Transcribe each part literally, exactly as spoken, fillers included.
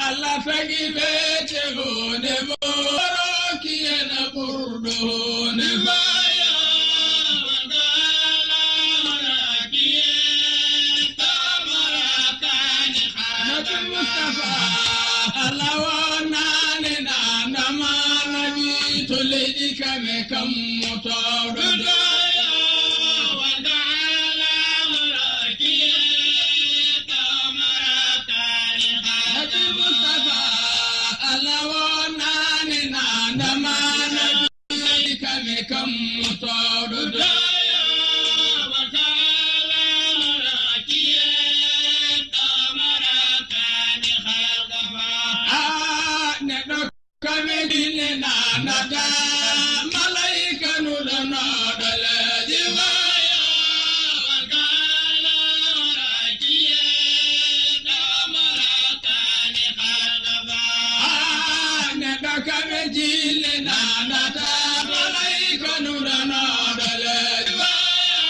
Allah tagi ɓe cegone moroki en ɓurɗo ne maya. Nabi Mustafa, Allah wonani nana manaji to leydi kame kammo tawɗo doyo. Nabi Mustafa, Allah wonani nana manaji kame kammo tawɗo doyo. Ah, neɗɗo kame dine nanata malaika nuɗonoɗo leydi wayo. Ah, neɗɗo kame jille nanata malaika nuɗonoɗo leydi wayo.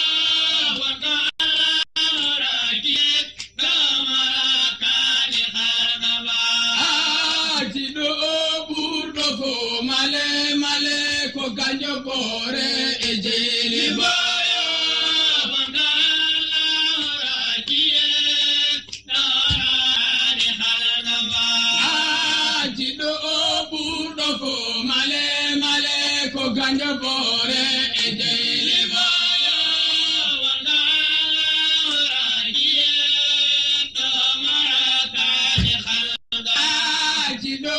Aji ɗo o ɓurɗo ko male male ko ganjo bore e jeli boyo. Aji ɗo o ɓurɗo ko male male ko ganjo bore e jeli boyo. Aji ɗo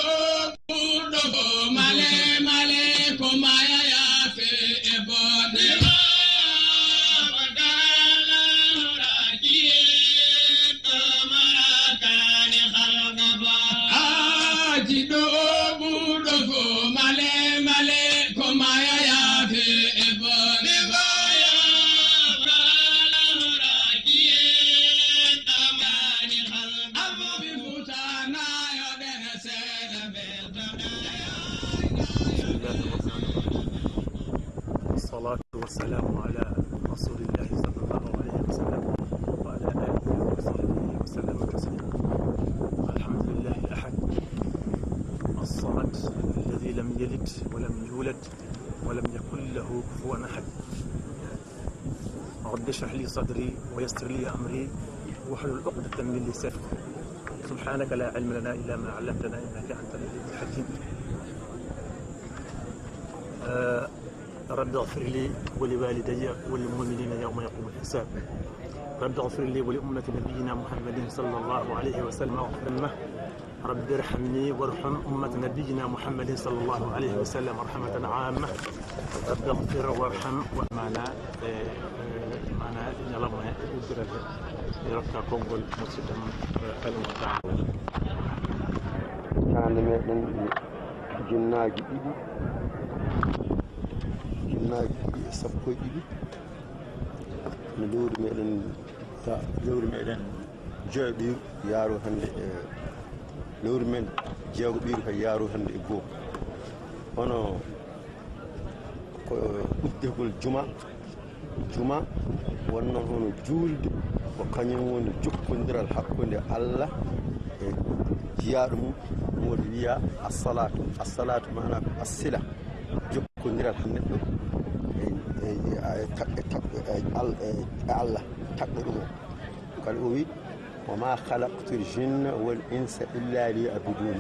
ɓurɗo ko male male ko maya yafe e bonde. Aji ɗo ɓurɗo ko male male ko maya yafe e bonde. بسم الله الرحمن الرحيم. والصلاة والسلام على رسول الله صلى الله عليه وسلم وعلى آله وصحبه وسلم تسليما. الحمد لله الأحد الصمد الذي لم يلد ولم يولد ولم يكن له كفوا أحد. رب اشرح لي صدري ويسر لي أمري واحلل عقدة من لساني. سبحانك لا علم لنا إلا ما علمتنا إنك أنت العليم الحكيم. آه، رب اغفر لي ولوالدي وللمؤمنين يوم يقوم الحساب. رب اغفر لي ولأمة نبينا محمد صلى الله عليه وسلم واغفر له. رب ارحمني وارحم أمة نبينا محمد صلى الله عليه وسلم رحمة عامة. رب اغفر وارحم و-، maana, e, e, maana ñalawma he uddiral he. Mi rokka konngol musidɗam, e, Aliou Tall. Hannde meɗen ujinnaaji ɗiɗi, ujinnaaji ɗiɗi e sappo e ɗiɗi, no lewru meɗen, ta-, lewru meɗen joyaɓiiru yaaro hannde e, lewru men jeegoɓiiru kay yaaro hannde e goo. Hono ko uddegol juma, juma wonno hono juulde, ko kañum woni jokkondiral hakkunde Allah e jiyaaɗo mum, ɗum waɗi wiya assalatu. Assalatu maana ko assila, jokkondiral neɗɗo e, e, e, e tag-, e tag-, e Al-, e, e Allah, tagɗo ɗum o. Kadi o wi, "Wa ma khalaqtul jinna wal insa illa liya'budun.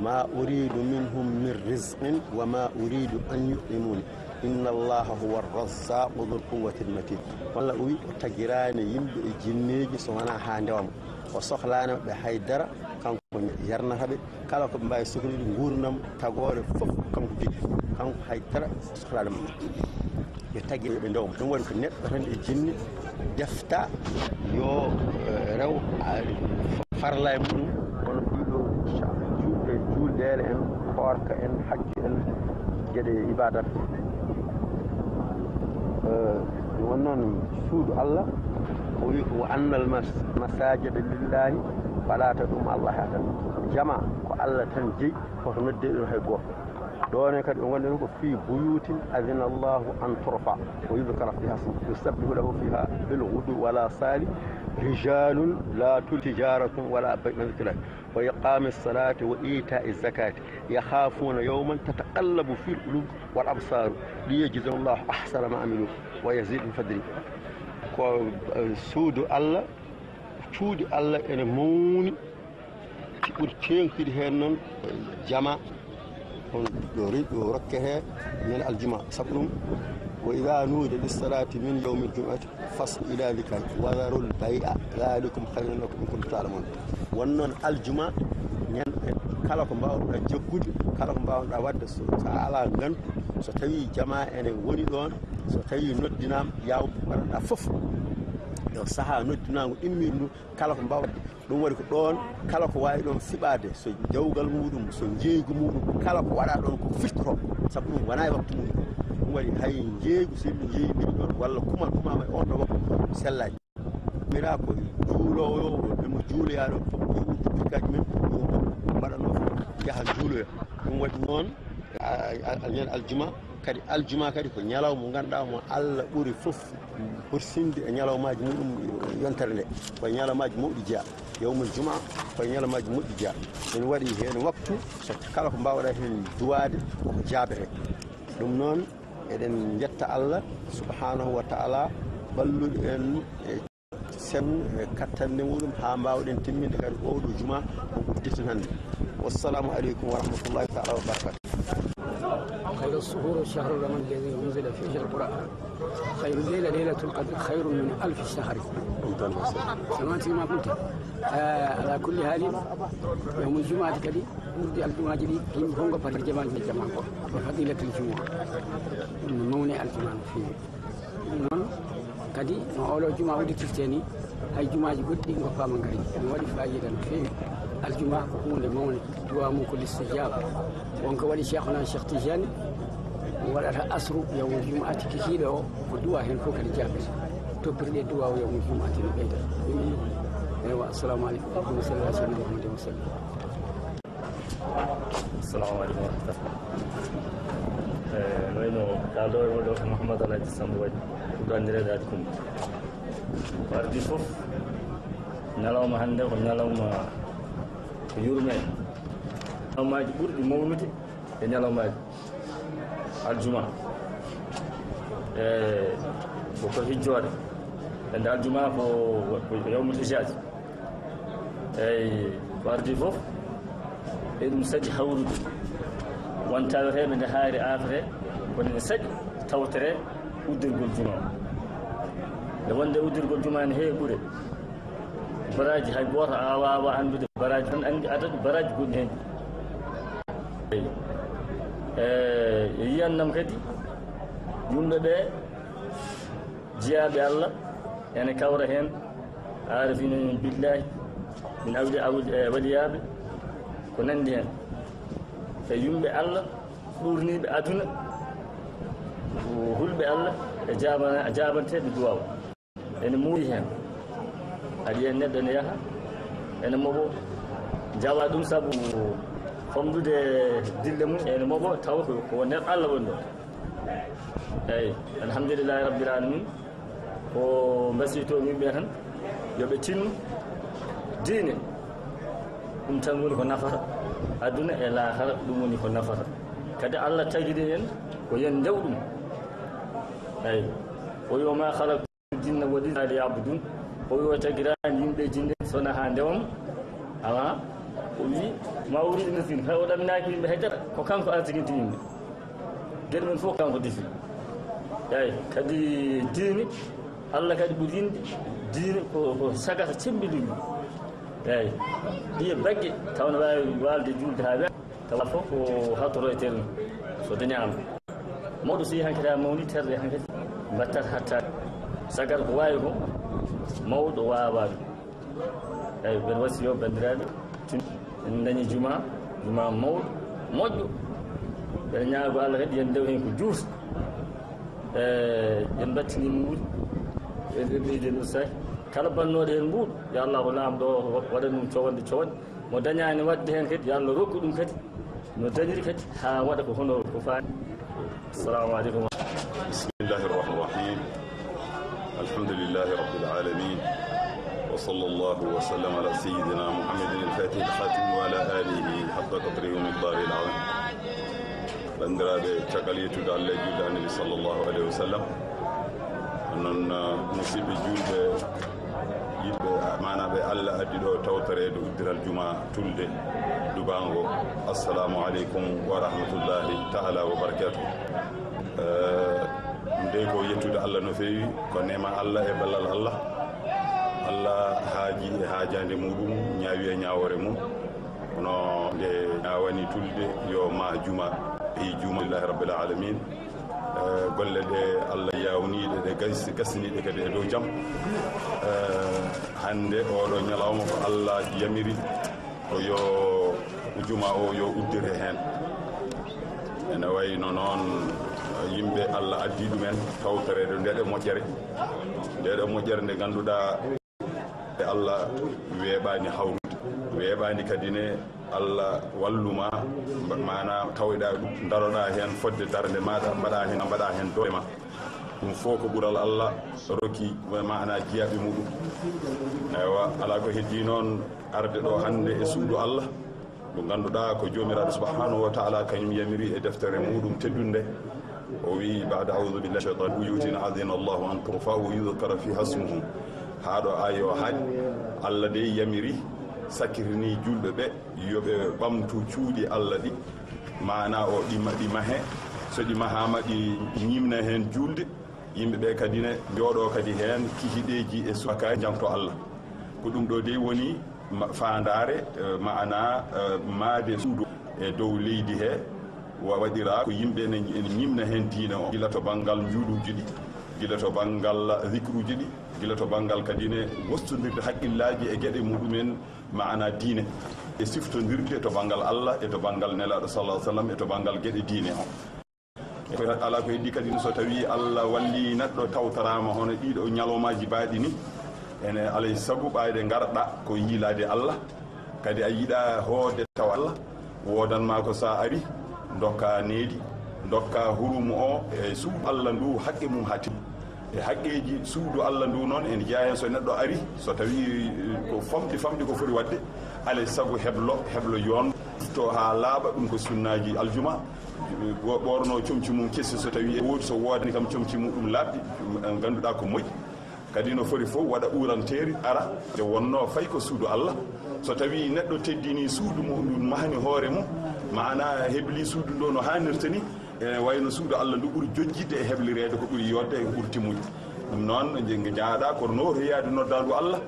Ma uridu minhum min rizqin wa ma uridu an yut'imuni. Inna Allaha huwa ar-razzaqu dhul quwwatil matin." Walla o wi, o tagiraani yimɓe e jinneeji so wonaa haa ndewa mo. O sohlaani maɓɓe hay dara, kanko ne yarnata ɓe. Kala ko ɓe mbaawi sohlude nguurndam tagoore fof, kanko jogii. Kanko hay dara sohlaade maɓɓe. Ɓe tagi yo ɓe ndewma. Ɗum waɗi ko neɗɗo tan e jinne defta yo, eh, rew, ah, farla e muɗum, kono ɗiɗo juulɗe, juulɗeele en, koorka en, hajju en, geɗe ibadat. Eh, ɗum woni noon suudu Allah, o wi, "Wa annal mas-, masajida lillahi, fala tad'u ma Allahi ahada." Jama ko Allah tan jeyi, hoto nodde ɗum hay gooto. Ɗoon kadi ɓe ngonɗen ko fii buyuutin adina Allahu an turfa wa yudkara fiha ismu yusabbihu lahu fiha bil ghudu wala sali rijalun la tulhihim tijaratun wala bay'un an dhikrillah wa iqami salati wa ita'i zakati yakhafuna yawman tataqallabu fihi al qulubu wal absaru liyajziyahum Allahu ahsana ma amilu wa yazidahum min fadli. Ko eh, suudu Allah, cuuɗi Allah ene mawni. Ɓuri teeŋtude heen noon ko jama, on ɗo ri- ɗo rokkete ñande aljuma. Sabu ɗum, wa ida nuudiya lissalati min yawmi aljumati fas'aw ila dhikrillah wa dharul bay'a dhalikum khayrun lakum in kuntum ta'lamun. Won noon aljuma, ñande kala ko mbaawɗa jaggude, kala ko mbaawɗa waɗde, so so a alaa ngantu, so tawi jama ene woni ɗoon, so tawi noddinaama, yaw mbaɗanɗa fof. Yo sahaa noddinaango immir ndu, kala ko mbaawɗa. Ɗum waɗi ko ɗoon kala ko waawi ɗoon siɓaade, so jawgal muɗum, so njeeygu muɗum, kala ko waɗa ɗoon ko firtoro. Sabu ɗum wonaa e waktu muɗum. Ɗum waɗi hay njeeygu, so yimɓe njeeyindiri ɗoon walla kumal kumaama e oon ɗo waktu, sellaani. Mira ko juuloowo, emo juuloyaa ɗoon fof, yo uddu birkaaji men, yo uddu mbaɗanoo fof, yaha juuloya. Ɗum waɗi noon, a- a- a- ñande aljuma, kadi aljuma kadi ko ñalawma mo ngannduɗaa mo Allah ɓuri fof horsinde e ñalawmaaji muɗum yontere nde. Ko e ñalawmaaji mawɗi jeyaa. Yawmul juma ko e ñalawmaaji moƴƴi jeyaa. Ene waɗi heen waktu, so kala ko mbaawɗa heen duwaade, koko jaabete. Ɗum noon, eɗen njetta Allah subhanahu wa taala, balluɗo en e sen e kattanɗe muɗum haa mbaawɗen timminde kadi oo ɗoo juma ko udditen hannde. Wassalamu aleykum wa rahmatullahi taala wa barakatuh. خير الشهور شهر رمضان الذي أنزل فيه القرآن. خير الليلة ليلة القدر خير من ألف شهر. Salmante ma fulta. Ala kulli haali, yawmul jumaati kadi, ɓurdi aljumaaji ɗi, yimɓe fof ngoppata jamaanu e jamaa ko. Ko fadilatul juma. Ɗum no mawni aljuma no feewi. Ɗum noon kadi, no oolo juma udditirte ni, hay jumaaji goɗɗi ngoppaama ngari. Ɗum waɗi faayiida no feewi. Aljuma ko huunde mawnde. Duwaa mum ko listijaba. Wonko waɗi Cheikhuna Cheikh Tijani, o waɗata asru yawmul jumaati kikiiɗo o, ko duwaa heen fof kadi jaabete. Toppirɗe duwaa o yawmul jumaati no ɓeyda. Eywa, assalamu aleykum. Allahumma salli ala sayyidina Muhammadin wa sallim. Assalamu aleykum wa rahmatullah. Eh, no wayno kaalɗo e oɗo ko Mouhamadou Alhaji Samb Waɗi, ɓurɗo anndireede Alhaji Kumba. Ko adii fof, ñalawma hannde ko ñalawma ko yurmee. Ñalawmaaji ɓurɗi mawnude e ñalawmaaji aljuma. E ko, ko hijjoore. Ende aljuma ko, ko yawmul hijjaaji. Eyi, ko adii fof, e ɗum saɗi hawrude. Won taweteeɓe nde haayre aafete, kono ene saɗi tawtere uddirgol juma o. Nde wonde uddirgol juma ene heewi ɓure. Baraaji hay gooto a waawaa anndude baraaji, tan anndi adadu baraaji gonɗi heen. Eyi. E, e yiyannam kadi, yumɓe ɓe, jiyaaɓe Allah, ene kawra heen aarifiina min billaahi, min awli-, awli-, e waliyaaɓe, ko nanndi heen. E yumɓe Allah, ɗuurniiɓe aduna, hulɓe Allah, e jaabana-, jaabanteeɓe duwaaw. Ene muuyi heen. Aɗa yiya neɗɗo ene yaha, ene moɓo, jawa ɗum sabu famɗude dille mum, ene moɓo, tawa ko, ko neɗɗo Allah woni ɗo. Eyi, alhamdulillahi rabbil alamin. Ko mbasiytoo yimɓe tan, yo ɓe tinno diine. Ɗum tan woni ko nafata aduna e laakara, ɗum woni ko nafata. Kadi Allah tagiri en ko yen ndew ɗum. Eyi, o yo ma khalaq jinna wal insa illa liya'budun. O wi o tagiraani yimɓe e jinne sona haa ndewam. Awa o wi ma uridu minhum min rizqin, hay o ɗaminaaki yimɓe hay dara, ko kanko arsikinta yimɓe. Geɗe men fof kanko defi. Eyi, kadi diine, Allah kadi ɓuri yinde diine ko, ko sagata cemmbinɗo ɗum. Eyi, ɗiye bagge taw ne waawi waalde juulde haa weeɓa. Tawa fof ko hatoro e terɗe. So dañaama, mawɗo so yii hankadi haa mawni, terɗe hankadi mbattat hattaade. Sagar ko waawi ko, mawɗo waawaa ɗum. Eyi, mbeɗa wasiyo banndiraaɓe, tin en dañi juma, juma mawɗo, moƴƴo. Mbeɗa ñaago Allah kadi yen ndew heen ko juuti. E, yen mbattini mbuuɗi, e nder leydi en ustaaki. Kala bannooɗo heen mbuuɗo, yo Allah ko laamɗo o waɗan ɗum cowanɗe cowanɗe. Mo dañaani waɗde heen kadi, yo Allah rokku ɗum kadi. No dañiri kadi haa waɗa ko hono ko faati. Assalamu aleykum. بسم الله الرحمن الرحيم. الحمد لله رب العالمين. وصلى الله وسلم على سيدنا محمد الفاتح الخاتم وعلى آله حق قدره ومقداره العظيم. Banndiraaɓe, caggal yettude Allah e juulde Annabi sallallahu alaihi wasallam, noon, uh, musidɓe juulɓe, yiɗɓe, uh, maanaaɓe Allah addi ɗo tawtoreede uddiral juma tulde Dubaango, assalamu aleykum wa rahmatullahi taala wa barakatuh. Uh, ndey ko yettude Allah no feewi, ko neema Allah e ballal Allah. Allah haaji e haajaande muɗum, ñaawi e ñaawoore mum. Kono nde ñaawani tulde, yo ma juma e juma, lillahi rabbil alamin. Eh, golle ɗe Allah yawniiɗe, ɗe gas-, gasniiɗe kadi e dow jam. Eh, hannde oɗo ñalawma ko Allah yamiri ko yo juma o yo uddire heen. Ene wayno noon yimɓe Allah addi ɗumen tawtoreede ndeɗo moƴƴere. Ndeɗo moƴƴere nde ngannduɗaa Allah weeɓaani hawrude, weeɓaani kadi ne Allah walluma, maana tawiɗa ɗum, daroɗa heen fodde darnde maɗa, mbaɗa heen, mbaɗa heen doole ma. Ɗum fof ko ɓural Allah rokki, maana jiyaaɓe muɗum. Eywa, alaa ko heddi noon arde ɗo hannde e suudu Allah. Mo ngannduɗaa ko Joomiraaɗo subhanahu wa taala kañum yamiri e deftere muɗum teddunde. O wi'i, بعد أعوذ بالله من الشيطان الرجيم، بيوت أذن الله أن ترفع ويذكر فيها اسمه. Haa ɗo aaya o haaɗi, Allah dey yamiri, sakkitinii juulɓe ɓe, yo ɓe ɓamtu cuuɗi Allah ɗi, maana o ɗi ma-, ɗi mahe. So ɗi mahaama, ɗi ñiimna heen juulde. Yimɓe ɓe kadi ne njooɗoo kadi heen kihiɗeeji e subakaaji, njaŋto Allah. Ko ɗum ɗo dey woni ma-, faandaare, eh, maana, eh, maade suudu e dow leydi he, wa-, waɗira ko yimɓe ne, ene ñiimna heen diine o, gila to banngal njuuluuji ɗi, gila to banngal zikruuji ɗi, gila to banngal kadi ne wostondirde haqqillaaji e geɗe muɗumen, maana diine, e siftondirde to banngal Allah e to banngal Nelaaɗo sallallahu alaihi wasallam e to banngal geɗe diine o. Ko alaa ko heddi kadi, so tawii Allah wallii neɗɗo tawtoraama hono ɗiiɗo ñalawmaaji baaɗi ni, ene alay sago ɓayde ngarɗa ko yiilaade Allah, kadi a yiɗa hoode tawa Allah, woodan ma ko so a ari, ndokka needi, ndokka hurumu o e suudu Allah ndu haqqe mum haa timma. E haqqeeji suudu Allah ndu noon, ene jeyaa heen so neɗɗo ari, so tawii ko famɗi famɗi ko foti waɗde, alay sago heblo, heblo yoon, to haa laaɓa, ɗum ko sunnaaji aljuma. Go-, ɓoorno comci mum kesi, so tawii e woodi, so woodani kam comci muɗum laaɓɗi, ɗum, eh, ngannduɗaa ko moƴƴi. Kadi no foti fof waɗa uranteeri, ara, nde wonnoo fay ko suudu Allah. So tawii neɗɗo teddinii suudu mum, ɗum mahani hoore mum, maana hebli suudu ndo no haanirta ni, ene wayno suudu Allah ndu ɓuri jojjidde e heblireede ko ɓuri yooɗde e ko ɓuri timmude. Ɗum noon, nje-, nge jaaɗa ko nootoyaade noddaandu Allah,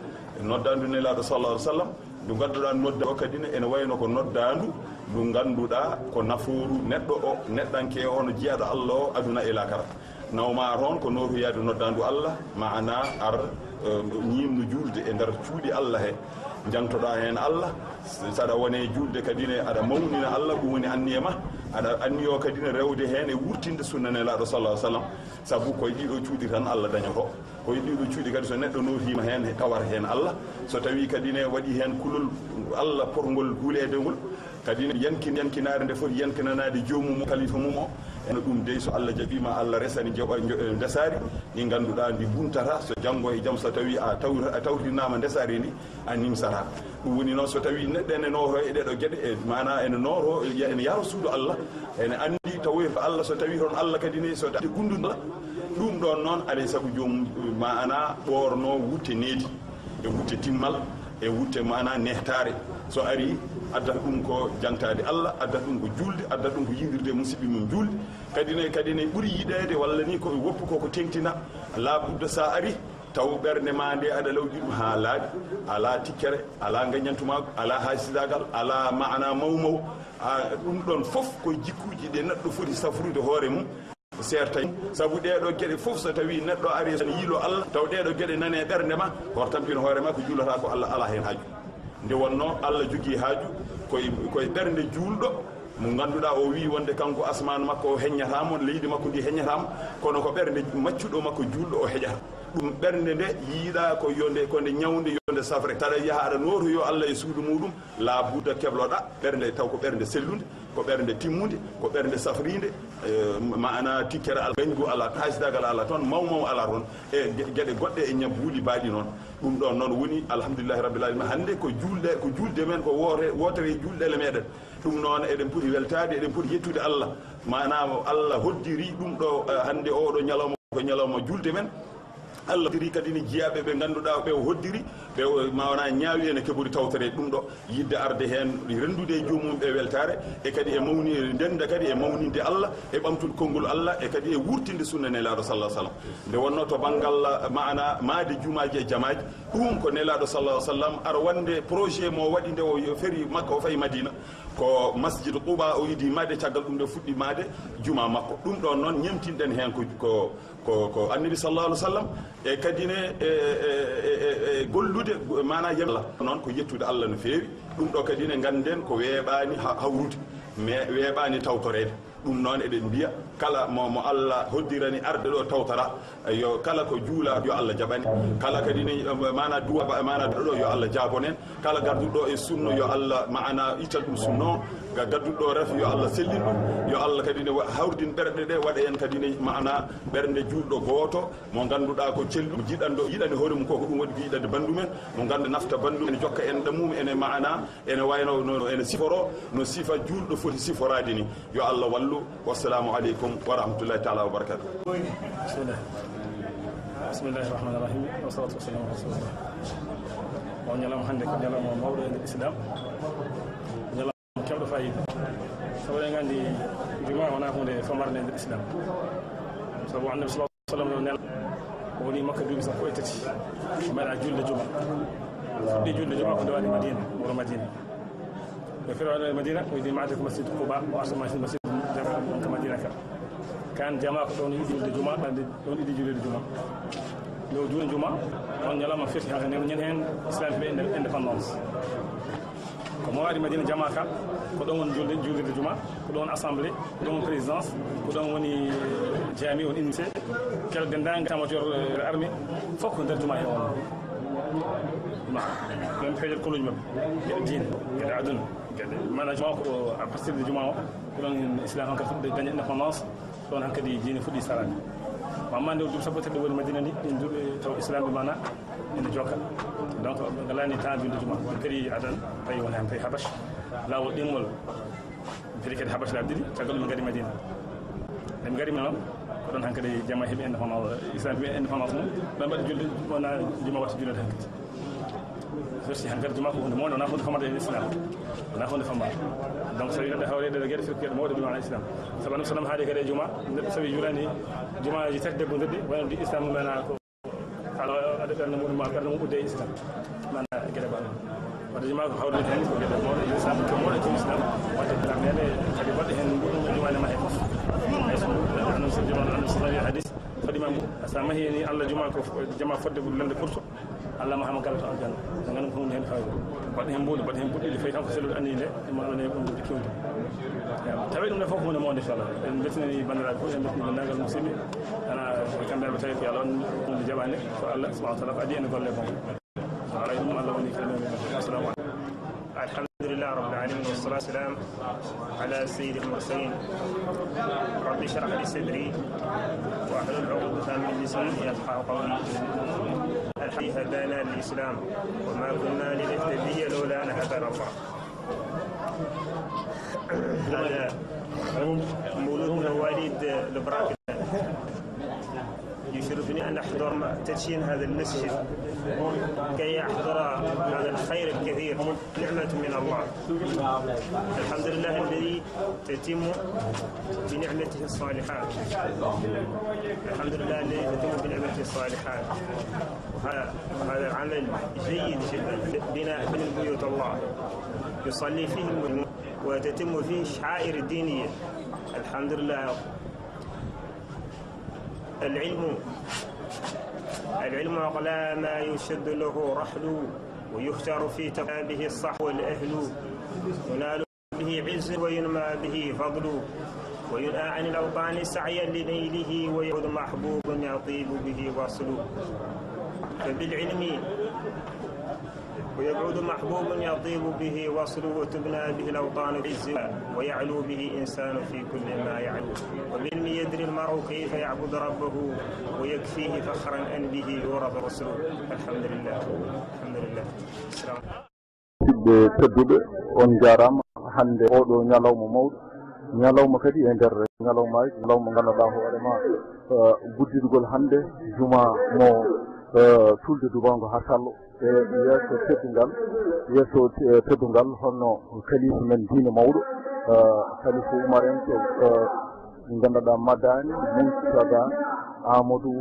noddaandu Nelaaɗo sallallahu alaihi wasallam, ndu ngannduɗaa nodda o kadi ne ene wayno ko noddaandu ndu ngannduɗaa ko nafooru neɗɗo o, neɗɗanke o, no jiyaaɗo Allah o aduna e laakara. Nawma toon ko nootoyaade noddaandu Allah, maana ar, eh, ñiimno juulde e nder cuuɗi Allah he, njaŋtoɗaa heen Allah, saɗa wone juulde kadi ne aɗa mawnina Allah, ɗum woni anniya ma, aɗa anniyo kadi ne rewde heen e wurtinde sunna Nelaaɗo sallallahu alaihi wasallam, sabu koye ɗiɗo cuuɗi tan Allah dañoto. Koye ɗiɗo cuuɗi kadi, so neɗɗo nootiima heen, he tawata heen Allah. So tawii kadi ne waɗi heen kulol Allah potngol huleede ngol, kadi ne yankin-, yankinaare nde foti yankinanaade joomum o, kalifa mum o. Eno ɗum dey, so Allah jaɓiima, Allah resani joɓa-, jo-, ndesaari ndi ngannduɗaa ndi buntata, so janngo e jam, so tawii a tawri-, a tawrinaama ndesaari ndi, a nimsata. Ɗum woni noon, so tawii neɗɗo ene nooto e ɗeɗo geɗe, e maana ene nooto, ene yaro suudu Allah, ene anndi tawoyta Allah, so tawii toon Allah kadi ne, so tawii gundunɗo Allah, ɗum ɗoon noon, alay sago joom maana ɓoorno wutte needi, e wutte timmal, e wutte maana nehtaare. So ari, addata ɗum ko jaŋtaade Allah, addata ɗum ko juulde, addata ɗum ko yiidirde e musiɓɓe mum juulde. Kadi ne, kadi ne ɓuri yiɗeede walla ni ko woppu ko ko teŋtina, laa budda so a ari, taw ɓernde ma nde aɗa lawƴi ɗum haa laaɓi, alaa tikkere, alaa ngaññantumaagu, alaa haasidaagal, alaa maana mawmaw. A, ɗum ɗoon fof ko jikkuuji ɗe neɗɗo foti safrude hoore mum, seerta. Sabu ɗee ɗoo geɗe fof, so tawii neɗɗo ari ene yiilo Allah, taw ɗee ɗoo geɗe nane ɓernde ma, hoto tampin hoore ma ko juulata ko Allah alaa heen haaju. Nde wonnoo Allah jogii haaju koye, koye ɓernde juulɗo, mo ngannduɗaa o wiyi wonde kanko asmaan makko o heññataa mo, leydi makko ndi heññataa mo, kono ko ɓernde maccuɗo makko juulɗo o heƴata. Ɗum ɓernde nde yiɗaa ko yo nde, ko nde ñawnde, yo nde safre. Tawa yaha aɗa nootoyo Allah e suudu muɗum, laa budda kebloɗaa ɓernde taw ko ɓernde sellunde. Ko ɓernde timmunde, ko ɓernde safriinde, eh, maana tikkere alaa, gañgu alaa, taasitaagal alaa toon, maw maw alaa toon, e ge-, geɗe goɗɗe e ñabbuuli baaɗi noon. Ɗum ɗoon noon woni, alhamdulillahi rabbil alamin, hannde ko juulɗe, ko juulde men, ko woote, wootere e juulɗe meɗen. Ɗum noon eɗen poti weltaade, eɗen poti yettude Allah. Maanaam Allah hoddiri ɗum ɗo, eh, hannde oɗo ñalawma ko ñalawma juulde men. Allah hoddiri kadi ne jiyaaɓe ɓe ngannduɗaa ɓe o hoddiri, ɓe o mawana ñaawi ene keɓori tawtoreede ɗum ɗo, yiɗde arde heen renndude e joomum ɓe weltaare, e kadi e mawni, e ndennda kadi e mawninde Allah, e ɓamtude konngol Allah, e kadi e wurtinde sunna Nelaaɗo sallallahu alaihi wasallam. Nde wonnoo to banngal maana maade jumaaji e jamaaji, ɗum ko Nelaaɗo sallallahu alaihi wasallam ara wonde projet mo waɗi nde o feri Makka o fayi Madina, ko Masjid Quba o idi maade, caggal ɗum nde fuɗɗi maade juma makko. Ɗum ɗoon noon ñemtinɗen heen ko, ko, ko, ko Annabi sallallahu alaihi wasallam, e kadi ne, e, e, e, e, e gollude, maana yalla. Noon ko yettude Allah no feewi. Ɗum ɗo kadi ne ngannden ko weeɓaani ha-, hawrude, mais weeɓaani tawtoreede. Ɗum noon eɗen mbiya kala mo, mo Allah hoddirani arde ɗo tawtora, yo kala ko juula yo Allah jaɓane. Kala kadi ne, eh, maana duwa ba, maana ɗo yo Allah jaabonen. Kala gadduɗo e sunno yo Allah maana ital ɗum sunno. Ga gadduɗo ref yo Allah sellin ɗum. Yo Allah kadi ne wa-, hawrdin ɓerɗe ɗe, waɗa en kadi ne maana ɓernde juulɗo gooto mo ngannduɗaa ko celluɗo, jiɗanɗo, yiɗani hoore mum ko, ko ɗum waɗi ko yiɗande banndum en, mo nganndu nafta banndum en, jokka en ɗammum, ene maana, ene wayno no, ene siforo, no sifa juulɗo foti siforaade ni. Yo Allah wallu. Wassalamu aleykum wa rahmatullahi taala wa barakatuh. Bismillah. Bismillahi rahmani rahim. Wa salatu wa salamu ala rasulillah. O ñalawma hannde ko ñalawma mawɗo e nder Islam. Ñalawma kewɗo fayida. Sabu eɗen nganndi juma wonaa huunde famarde e nder Islam. Sabu Annabi sallallahu alaihi wasallam no nel-, o woni Makka duuɓi sappo e tati. O meeɗaa juulde juma. Fuɗɗi juulde juma ko nde waɗi Madina, wuro Madina. Ɓe firo waɗi Madina, o wi'i, "Ma'akum Masjid Quba, wa asma Masjid Madina ka." Kan jama ko ɗoon idi juulde juma, ɗoon idi juulde juma. Nde o juuli juma, on ñalawma feti haka nen, ñen heen Islam ɓe inde-, indépendance. Ko mo waɗi Madina jama ka, ko ɗon woni julde, juulirde juma, ko ɗon assemblée, ko ɗon woni présidence, ko ɗon woni jami, woni unité. Kala denndaangal état-major, euh, armée, fof ko nder juma he on. Ma, ɗon peeje kuluuji maɓɓe, geɗe diine, geɗe aduna, geɗe, maanaam juma ko à partir de juma o, ko ɗon Islam hankadi fuɗɗi dañde indépendance. Ɗon hankadi diine fuɗɗi salaade. Amma nde duuɓi sappo e tati woni Madina ni, ɗin duuɓi taw Islam ɓe mana ene jokka. Donc, ɓe ngalani temps julde juma. Ɓe kadi adan, tawi woni hen, tawi Habash. Laawol ɗimmol, ɓe kadi Habash laabi ɗiɗi, caggal ɗum ɓe ngari Madina. Nde ɓe ngari Madina, ko ɗon hankadi jama heɓi indépendance, Islam heɓi indépendance mum. Ɓe mbaɗi julde, wona juma watta julde hankadi. Firti hankadi juma ko hunde mawde, wona hunde famarde e Islam. Wona hunde famarde. Donc, so tawi neɗɗo hawre ɗe geɗe, firti geɗe mawɗe, ɓe maana Islam. Sabu Annabi sallam haali kadi e juma, neɗɗo so tawi julani jumaaji tati debbo noddi, wona ɗi Islam mum maana ko, ala, aɗa ɓernde mum ma, ɓernde mum udde e Islam. Maana geɗe baɗe. Wadde juma ko hawre tan ko geɗe mawɗe e Islam, ko mawɗe e Islam. Wadde tan neɗɗo kadi waɗde heen mbuɗum e juma ne ma he fof. Hay so Annabi sallam, Annabi sallam hadis, waɗi ma mbu-, sa mahi ni Allah juma ko f-, jama fodde ɓuri lande kurto. Allah ma hama galata aljanna. Ngam ko hunde hen fayda. Mbaɗ hen mbuuɗi, mbaɗ hen buɗɗiɗi, fayi tan ko sellude anniye nde, e mo Allah ne ɗum kewndi. Tawi ɗum ɗo fof ko hunde mawde, inchallah. En mbeltini banndiraaɓe fof, en mbeltini denndaangal musidɓe. Ana ko kamɓe ɓe tawi ko Allah on hunde jaɓaande, ko Allah subhanahu wa taala ko adii en golle bon. Alaa ɗum Allah woni kala men. Assalamu aleykum. الحمد لله رب العالمين، والصلاة والسلام على سيد المرسلين. رب اشرح لي صدري واحلل عقدة من لساني يفقهوا قولي. الحمد هدانا للإسلام وما كنا لنهتدي لولا أن هدانا الله. هذا مولود مواليد البراكة. يشرفني أن أحضر تدشين هذا المسجد كي أحضر هذا الخير الكثير، نعمة من الله. الحمد لله الذي تتم بنعمته الصالحات. الحمد لله الذي تتم بنعمته الصالحات. وهذا، هذا عمل جيد جدًا، بناء من بيوت الله يصلي فيه المسلمون وتتم فيه الشعائر الدينية. الحمد لله. العلم، العلم أقلام يشد له رحل، ويختار في تقابه الصح والأهل، ينال به عز وينمى به فضل، وينأى عن الأوطان سعيا لنيله، ويعود محبوب يطيب به وصل. فبالعلم ويبعد محبوب يطيب به وصله وتبنى به الأوطان في الزنا، ويعلو به إنسان في كل ما يعلو. وبالعلم يدري المرء كيف يعبد ربه، ويكفيه فخرا أن به يعرف رسله. الحمد لله. الحمد لله. السلام. Musidɓe tedduɓe, on njaaraama. Hannde oɗo ñalawma mawɗo, ñalawma kadi e nder ñalawmaaji, ñalawma ngannduɗaa hoore ma, eh, gudditgol hannde juma mo, eh, Tulde Dubaango haa Sallo. E yeeso teddungal, yeeso, eh, teddungal hono kalifa men diine mawɗo, eh, kalifa Umar en to, eh, ngannduɗaa Madani Murtada Amadou,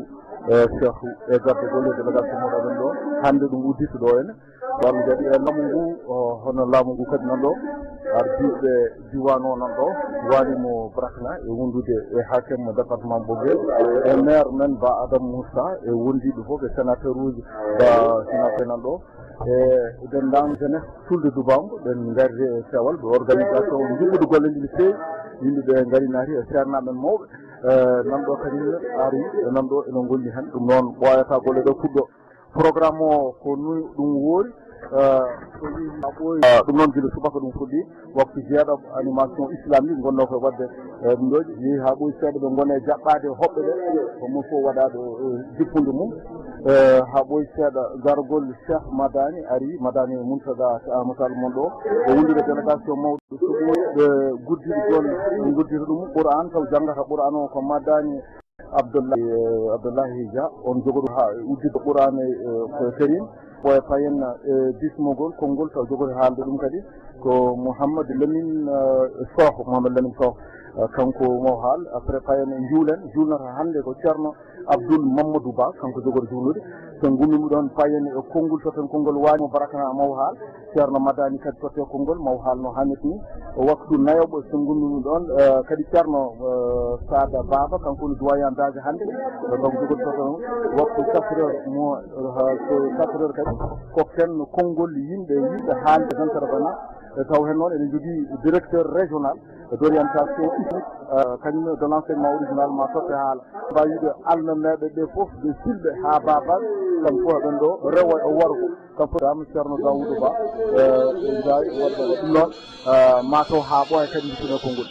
eh, Cheikhou e garde golle délégation mawɗo amen ɗo. Hannde ɗum uddito ɗo ene. Walla kadi e laamu ngu, o, hono laamu ngu kadi nan ɗo, ardiiɓe diiwaan o nan ɗo, waali mo Brakna e wondude e haakim mo département Boguel, e maire men Ba Adam Moussa, e wondiiɓe fof e sénateur uji Ba sénateur nan ɗo, e denndaangal jeunesse Tulde Dubaango, ɓen ngari e peewal, ɓe organisation njuɓɓude golle ɗi no feewi, yimɓe ɓe ngari naati e seernaaɓe men mawɓe, e nan ɗo kañum ne ari, e nan ɗo ene ngondi heen, ɗum noon ɓooyata golle ɗo puɗɗo. Programme o ko ni ɗum woori, eh, so yii haa ɓooyi, eh, ɗum noon gila subaka ɗum fuɗɗi, waktu jeeɗaɓo animation islamique ngonno koye waɗde, eh, ɗum ɗo, yehi haa ɓooyi seeɗa ɓe ngone jaɓɓaade hoɓɓe ɓe, ko mo fof waɗa ɗo, eh, jippunde mum, eh, haa ɓooyi seeɗa gargol Cheikh Madani ari, Madani Mountaga Amadou Sall mon ɗo, o wondude délégation mawɗo so ɓooyi, ɓe guddirgol, ɓe guddita ɗum Qur'an, taw janngata Qur'an o ko Madani Abdullahi, eh, Abdullahi Dia, on jogoɗo haa udditde Qur'aana, eh, Karim, ɓooya payen, eh, bismogol, konngol taw jogoto haalde ɗum kadi, ko Mouhamadou Lamine, eh, Soh, Mouhamadou Lamine Soh, eh, kanko mo haal, après payen en juulen, juulnata hannde ko Ceerno Abdoul Mamadou Ba, kanko jogoto juulnude, so ngummiima ɗoon payen e konngol, so tan konngol waani mo Barakana mo haal, Ceerno Madani kadi totte konngol, ma o haalno haa metti ni. Waktu nayoɓo so ngummiima ɗoon, eh, kadi Ceerno, eh, Sada Baba, kanko woni doyen daage hannde, eh, kanko jogori totte o. Waktu quatre heures mo, eh, so quatre heures kadi, kokken konngol yimɓe, yimɓe haalde intervenant, eh, taw heen noon eɗen njogii directeur régional d'orientation islamique, eh, kañum de l'enseignement original ma totte haala. Mbawi wiide almameeɓe ɓe fof, ɓe silɓe haa Baba, kam fof ɓen ɗo rewo e worgo. Kam fof dama Ceerno Daouda Ba, eh, ɓe jaawi waɗde ko ɗum noon, eh, ma taw haa ɓooya kadi mbittino konngol.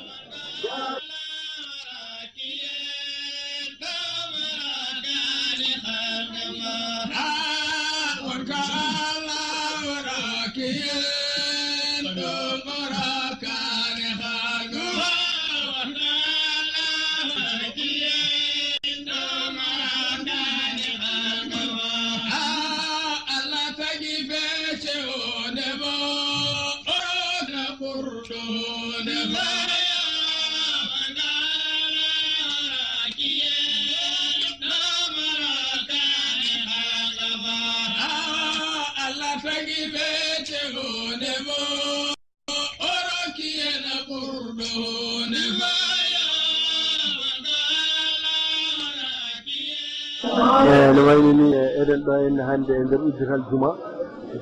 E no wayno ni, e, eɗen ɗo henne hannde e nder uddital juma,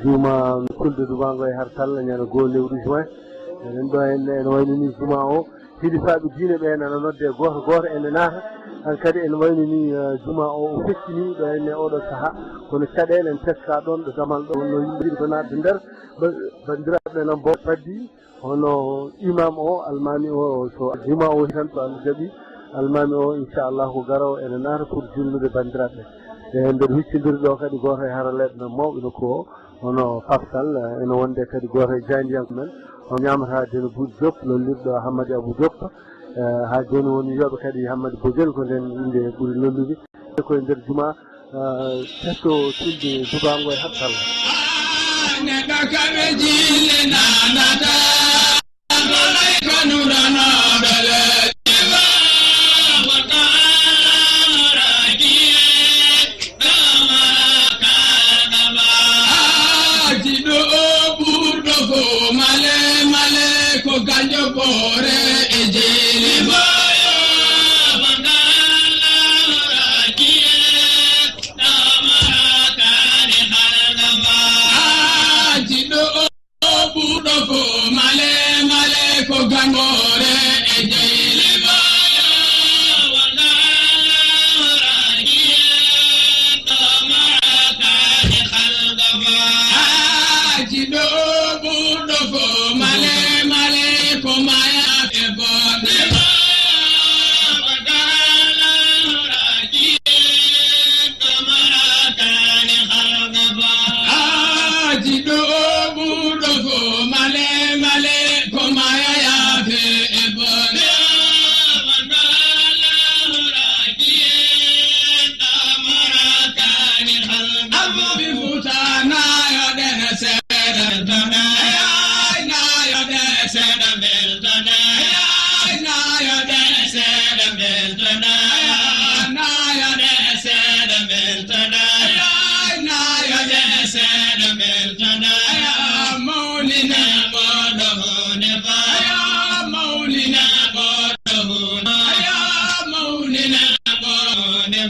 juma Tulde Dubaango e Harsalla, ñande goo lewru juin. Eɗen ɗo henne, ene wayno ni juma o, hilifaaɓe diine ɓe nana nodde gooto gooto ene naata. Hankadi ene wayno ni, eh, juma o, o feccini ɗo henne oɗo saha. Kono caɗeele en teska ɗon ɗo damal ɗo, wonno yimɓe yiɗi ko naatde nder. Ba-, banndiraaɓe nan bo faddi. Hono imam o, almami o, so juma o tan, so Allah jaɓi, almami o, inchallah, ko garowo ene naata pour julnude banndiraaɓe. E nder huccondiri ɗo kadi, gooto e haralleeɓe men mawɓe nokku o, hono Pape Sall, ene wonde kadi gooto e jaayndiyanke men, o ñaamata Deno Boury Diop, lollirɗo Hammadi Abou Diop. Eh, haa jooni woni yiyooɓe kadi Hammadi Bojel, ko nden innde ɓuri lollude. Koye nder juma, eh, tesko Tulde Dubaango e Harsalla. Neɗɗo kaɓe jille nanata, kanuranooɓe le. Haaji ɗo o ɓurɗo ko male male, ko ganjo boore e jeeli boyo. Haaji ɗo o ɓurɗo ko male male, ko gangoore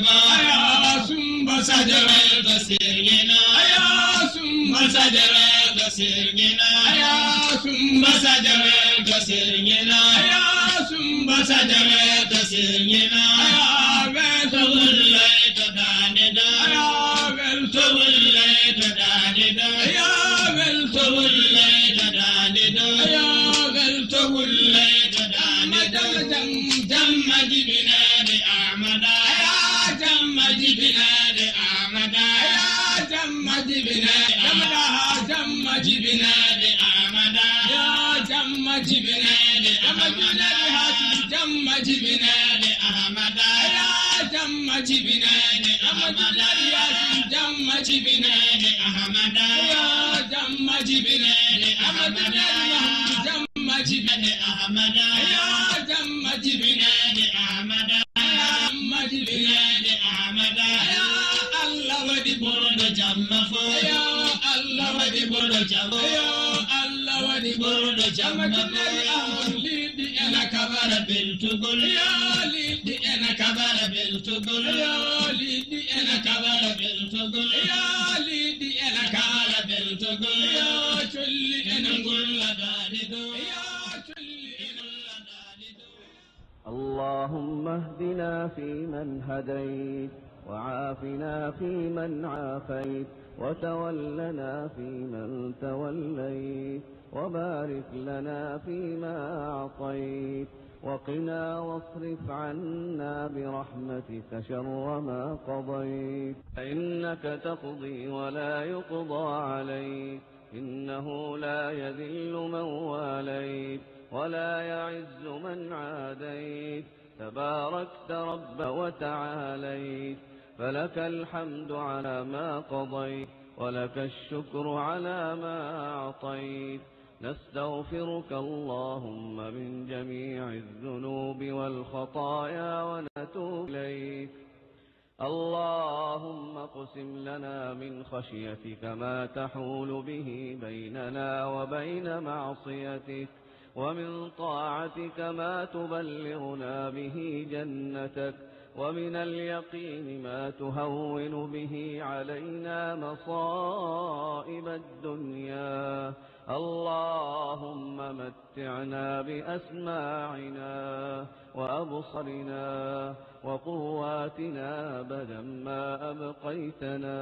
Aya sumba sajawel to sirgina. Aya sumba sajawel to sirgina. Aya sumba sajawel to sirgina. Aya sumba sajawel to sirgina. Aya wel to wullay to dande do. Aya wel to wullay to dande do. Aya wel to wullay to dande do. Aya wel to wullay to dande do. Jam, jam, jamma jibinade Ahmada. Aya jamma jibinade Ahmada. Aya jamma jibinade Ahmada. Jamma jibinade Ahmada. Ya jamma jibinade Ahmada. Jamma jibinade Ahmada. Jamma jibinade Ahmada. Jamma jibinade Ahmada. Jamma jibinade Ahmada. Ya jamma jibinade Ahmada. Jamma jibinade Ahmada. Ya jamma jibinade Ahmada. Jamma jibinade Ahmada. Ya Allah waɗi ɓurɗo jamma fo. Ya Allah waɗi ɓurɗo jamma. Ya Allah waɗi ɓurɗo jamma fo. Liɗɗi ena kabara beltugol. Yo liɗɗi ena kabara beltugol. Yo liɗɗi ena kabara beltugol. Yo liɗɗi ena kabara beltugol. Yo colli ena ngulla daɗi dow. Yo colli ena ngulla daɗi dow. اللهم اهدنا فيمن هديت، وعافنا فيمن عافيت، وتولنا فيمن توليت، وبارك لنا فيما أعطيت، وقنا واصرف عنا برحمتك شر ما قضيت، فإنك تقضي ولا يقضى عليك، إنه لا يذل من واليت، ولا يعز من عاديت، تباركت رب وتعاليت، فلك الحمد على ما قضيت، ولك الشكر على ما أعطيت. نستغفرك اللهم من جميع الذنوب والخطايا ونتوب إليك. اللهم اقسم لنا من خشيتك ما تحول به بيننا وبين معصيتك، ومن طاعتك ما تبلغنا به جنتك، ومن اليقين ما تهون به علينا مصائب الدنيا. اللهم متعنا بأسماعنا وأبصارنا وقواتنا أبدا ما أبقيتنا،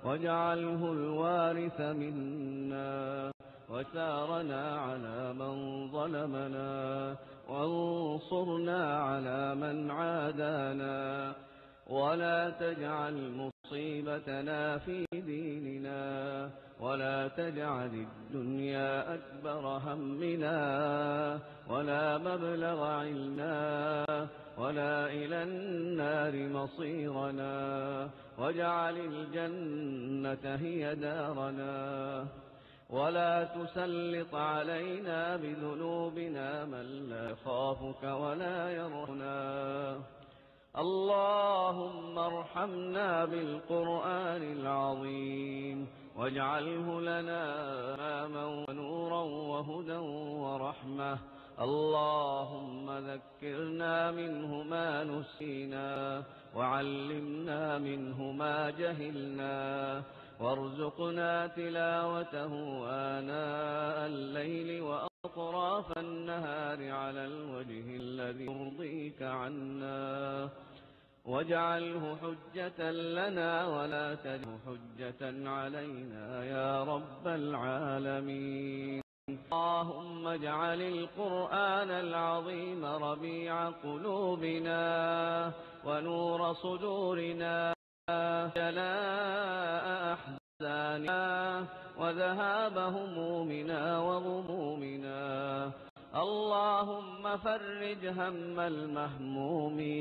واجعله الوارث منا، وثارنا على من ظلمنا، وانصرنا على من عادانا، ولا تجعل مصيبتنا في ديننا، ولا تجعل الدنيا أكبر همنا، ولا مبلغ علمنا، ولا إلى النار مصيرنا، واجعل الجنة هي دارنا، ولا تسلط علينا بذنوبنا من لا يخافك ولا يرحمنا. اللهم ارحمنا بالقرآن العظيم، واجعله لنا إماما ونورا وهدى ورحمة. اللهم ذكرنا منه ما نسينا، وعلمنا منه ما جهلنا، وارزقنا تلاوته آناء الليل وأطراف النهار على الوجه الذي يرضيك عنا، واجعله حجة لنا ولا تجعله حجة علينا يا رب العالمين. اللهم اجعل القرآن العظيم ربيع قلوبنا ونور صدورنا، جلاء أحزاننا، وذهاب همومنا وغمومنا. اللهم فرج هم المهمومين،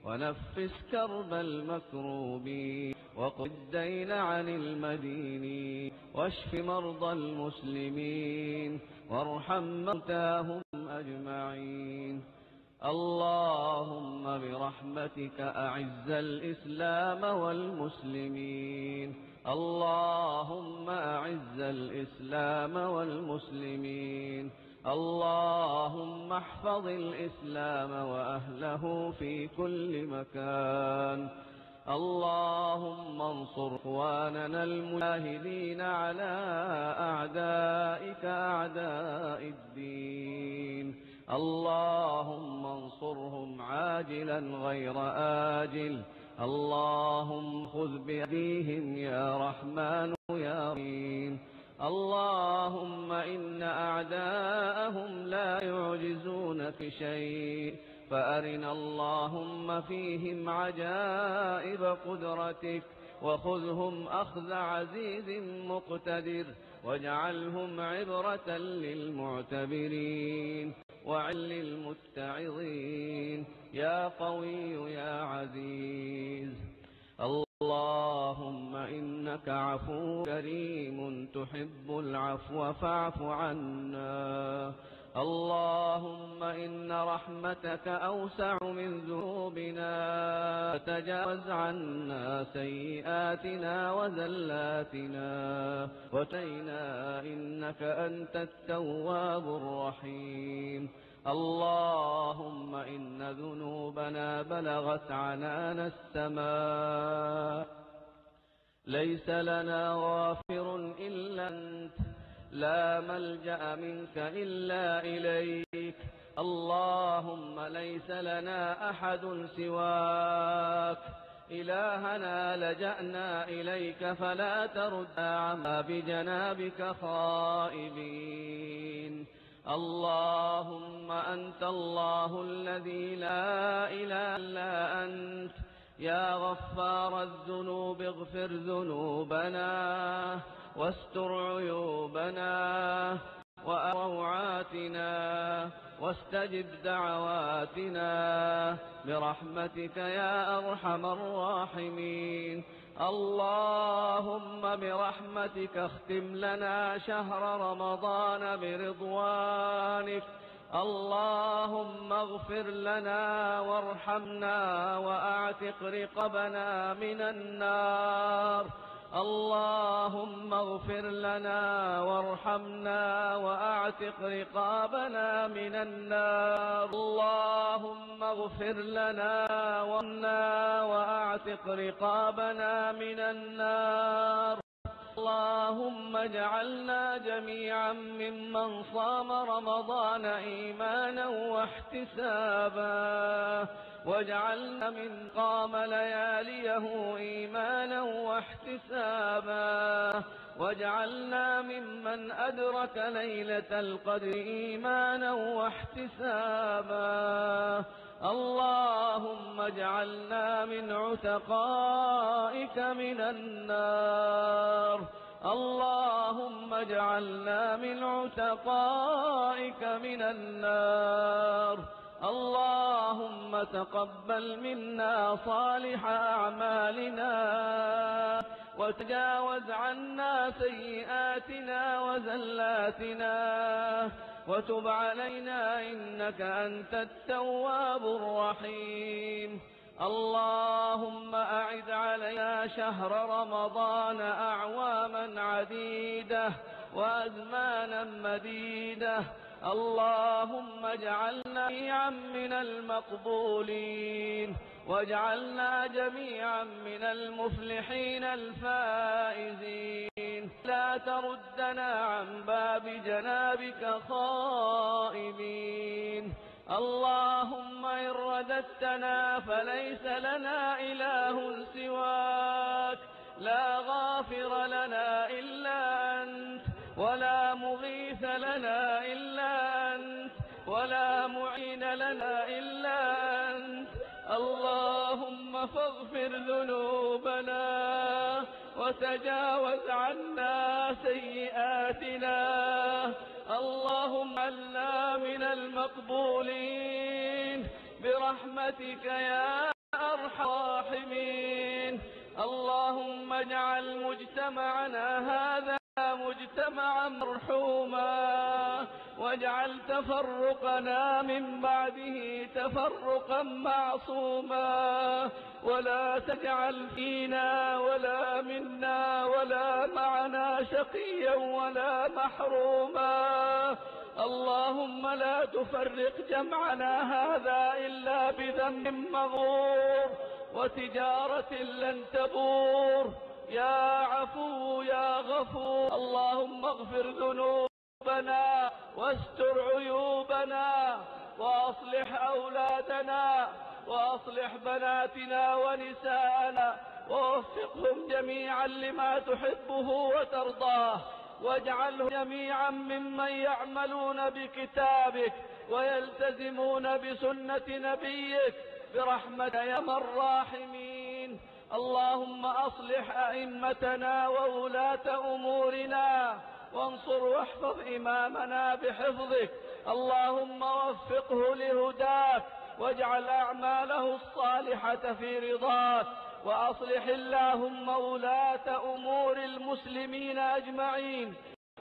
ونفس كرب المكروبين، وقض الدين عن المدينين، واشف مرضى المسلمين، وارحم موتاهم أجمعين. اللهم برحمتك أعز الإسلام والمسلمين. اللهم أعز الإسلام والمسلمين. اللهم احفظ الإسلام وأهله في كل مكان. اللهم انصر إخواننا المجاهدين على أعدائك أعداء الدين. اللهم انصرهم عاجلا غير آجل. اللهم خذ بأيديهم يا رحمن يا رحيم. اللهم إن أعداءهم لا يعجزونك شيء، فأرنا اللهم فيهم عجائب قدرتك، وخذهم أخذ عزيز مقتدر، واجعلهم عبرة للمعتبرين وعل للمتعظين، يا قوي يا عزيز. اللهم إنك عفو كريم تحب العفو فاعف عنا. اللهم إن رحمتك أوسع من ذنوبنا، فتجاوز عنا سيئاتنا وزلاتنا، وتب علينا إنك أنت التواب الرحيم. اللهم إن ذنوبنا بلغت عنان السماء، ليس لنا غافر إلا أنت، لا ملجأ منك إلا إليك. اللهم ليس لنا أحد سواك، إلهنا لجأنا إليك فلا تردنا عما بجنابك خائبين. اللهم أنت الله الذي لا إله إلا أنت، يا غفار الذنوب اغفر ذنوبنا، واستر عيوبنا، وأروعاتنا، واستجب دعواتنا برحمتك يا أرحم الراحمين. اللهم برحمتك اختم لنا شهر رمضان برضوانك. اللهم اغفر لنا وارحمنا وأعتق رقابنا من النار. اللهم اغفر لنا وارحمنا وأعتق رقابنا من النار. اللهم اغفر لنا وارحمنا وأعتق رقابنا من النار. اللهم اجعلنا جميعا ممن صام رمضان إيمانا واحتسابا، واجعلنا من قام لياليه إيمانا واحتسابا، واجعلنا ممن أدرك ليلة القدر إيمانا واحتسابا. اللهم اجعلنا من عتقائك من النار. اللهم اجعلنا من عتقائك من النار. اللهم تقبل منا صالح أعمالنا، وتجاوز عنا سيئاتنا وزلاتنا، وتب علينا إنك أنت التواب الرحيم. اللهم أعد علينا شهر رمضان أعواما عديدة وأزمانا مديدة. اللهم اجعلنا جميعا من المقبولين، واجعلنا جميعا من المفلحين الفائزين. لا تردنا عن باب جنابك خائبين. اللهم إن رددتنا فليس لنا إله سواك، لا غافر لنا إلا أنت، ولا مغيث لنا إلا أنت، ولا معين لنا إلا أنت. اللهم فاغفر ذنوبنا وتجاوز عنا سيئاتنا. اللهم اجعلنا من المقبولين برحمتك يا أرحم الراحمين. اللهم اجعل مجتمعنا هذا مجتمعا مرحوما، واجعل تفرقنا من بعده تفرقا معصوما، ولا تجعل فينا ولا منا ولا معنا شقيا ولا محروما. اللهم لا تفرق جمعنا هذا إلا بذنب مغفور وتجارة لن تبور. يا عفو يا غفور، اللهم اغفر ذنوبنا واستر عيوبنا وأصلح أولادنا وأصلح بناتنا ونساءنا ووفقهم جميعا لما تحبه وترضاه، واجعلهم جميعا ممن يعملون بكتابك ويلتزمون بسنة نبيك برحمتك يا أرحم الراحمين. اللهم أصلح أئمتنا وولاة أمورنا، وانصر واحفظ إمامنا بحفظك. اللهم وفقه لهداك، واجعل أعماله الصالحة في رضاك، وأصلح اللهم ولاة أمور المسلمين أجمعين.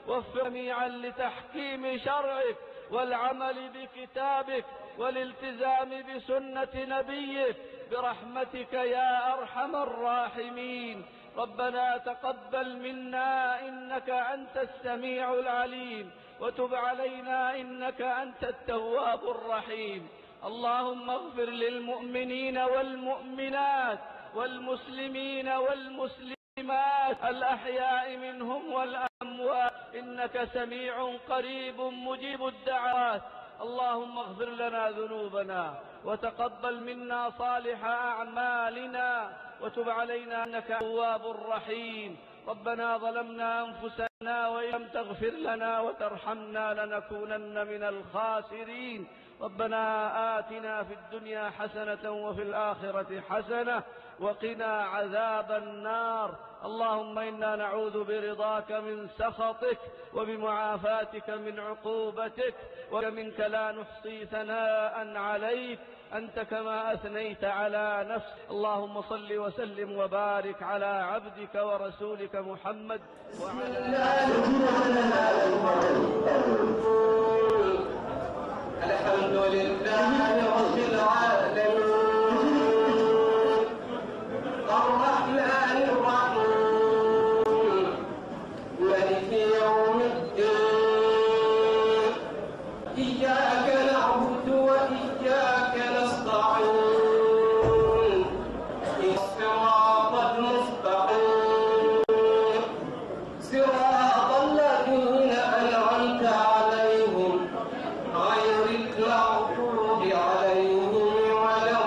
وفق جميعا لتحكيم شرعك والعمل بكتابك والالتزام بسنة نبيك برحمتك يا أرحم الراحمين. ربنا تقبل منا إنك أنت السميع العليم، وتب علينا إنك أنت التواب الرحيم. اللهم اغفر للمؤمنين والمؤمنات والمسلمين والمسلمات الأحياء منهم والأموات، إنك سميع قريب مجيب الدعوات. اللهم اغفر لنا ذنوبنا وتقبل منا صالح أعمالنا وتب علينا إنك تواب رحيم. ربنا ظلمنا أنفسنا وإن لم تغفر لنا وترحمنا لنكونن من الخاسرين. ربنا آتنا في الدنيا حسنة وفي الآخرة حسنة وقنا عذاب النار. اللهم إنا نعوذ برضاك من سخطك وبمعافاتك من عقوبتك، ومنك لا نحصي ثناء عليك أنت كما أثنيت على نفسك. اللهم صل وسلم وبارك على عبدك ورسولك محمد وعلى آله. الحمد لله رب العالمين. الرحمن الرحيم. ملك يوم الدين. إياك نعبد وإياك نستعين. الصراط المستقيم. صراط الذين أنعمت عليهم غير المغضوب عليهم ولا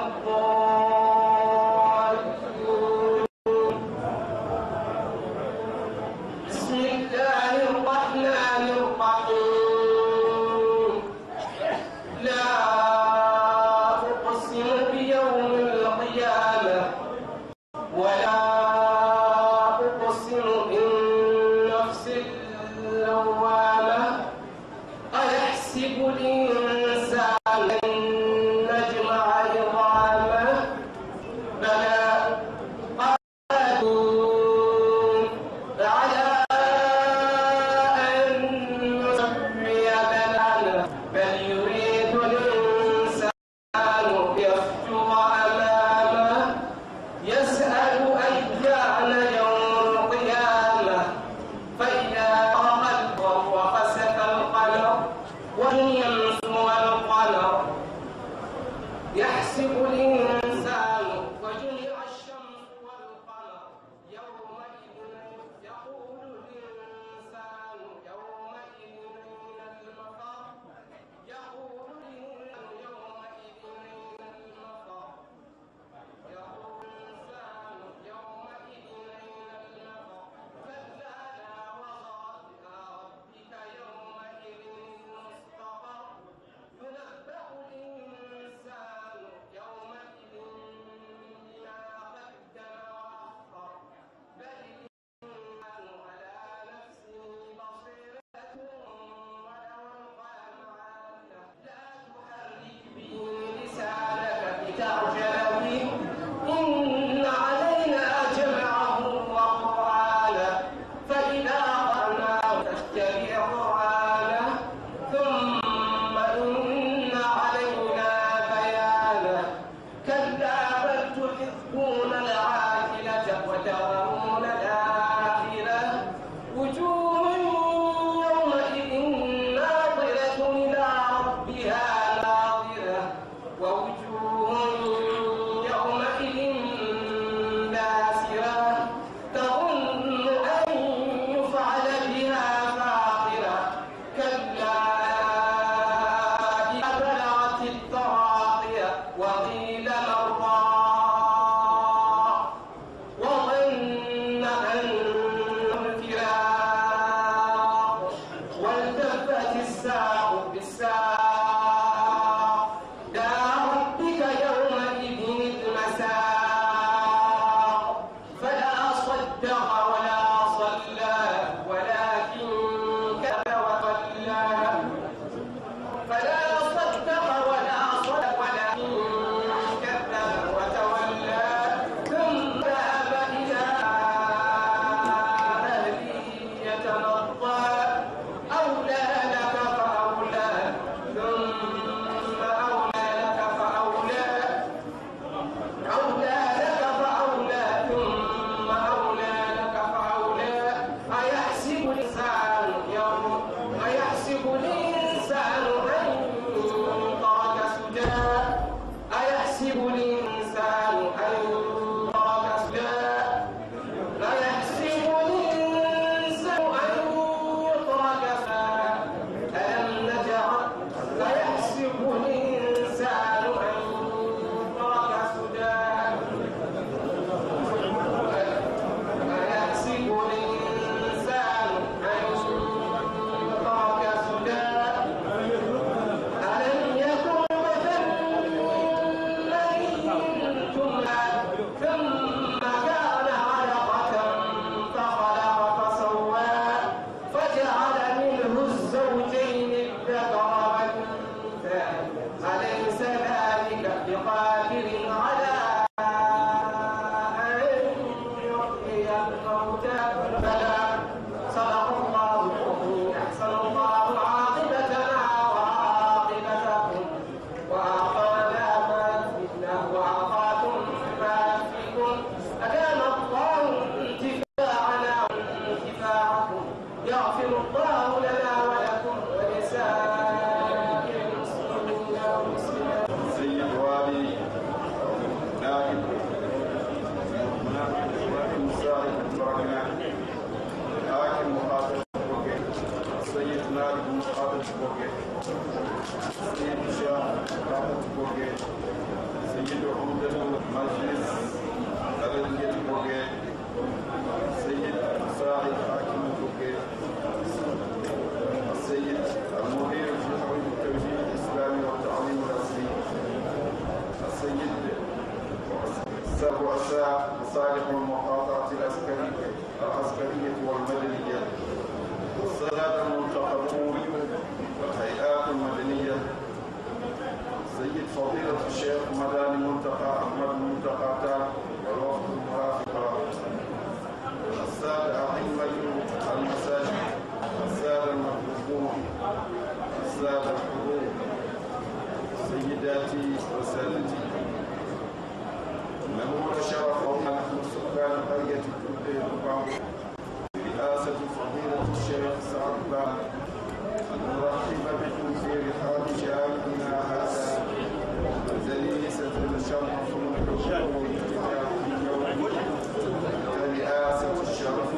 رؤساء مصالح المقاطعة العسكرية، العسكرية والمدنية، والسادة المنتخبون والهيئات المدنية، سيد فضيلة الشيخ مداني منتقى أحمد منتقى تال والوفد المرافق، السادة أئمة المساجد، السادة المحبوبون، السادة الحضور، سيداتي وسادتي، إنه لشرف لنا نحن سكان قرية كوبي بريطانيا برئاسة فضيلة الشيخ سعد بان أن نرحب بكم في رحاب شعبنا هذا الذي ستتشرف الحضور بافتتاحه اليوم برئاسة الشرف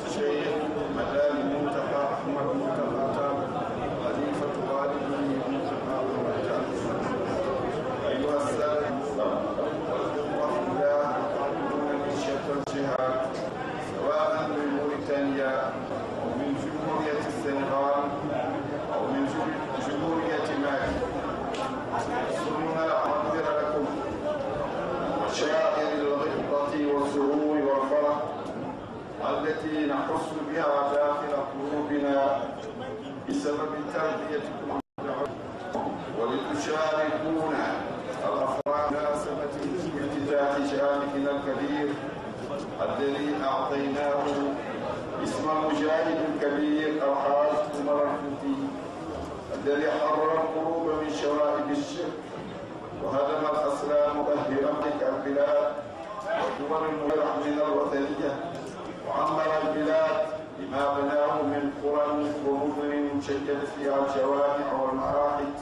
الشيخ مدام منتقى أحمد منتقى تام، خليفة والده منتقى أحمد تام. أيها السادة، والإخوة في الله القادمون من شتى الجهات، سواء من موريتانيا أو من جمهورية السنغال أو من جم-، جمهورية مالي، سرنا لأعبر لكم مشاعر الغبطة والسرور والفرح التي نحس بها داخل قلوبنا بسبب تربيتكم، ولتشاركونا الأفراح بمناسبة افتتاح شارعنا الكبير الذي أعطيناه اسم المجاهد الكبير الحاج عمر الفوتي، الذي حرر القلوب من شوائب الشرك وهدم الأصنام وطهر ملك البلاد ودول المجتمع من الوثنية، وعمر البلاد بما بناه من قرى ومدن شيدت فيها الجوامع والمعاهد،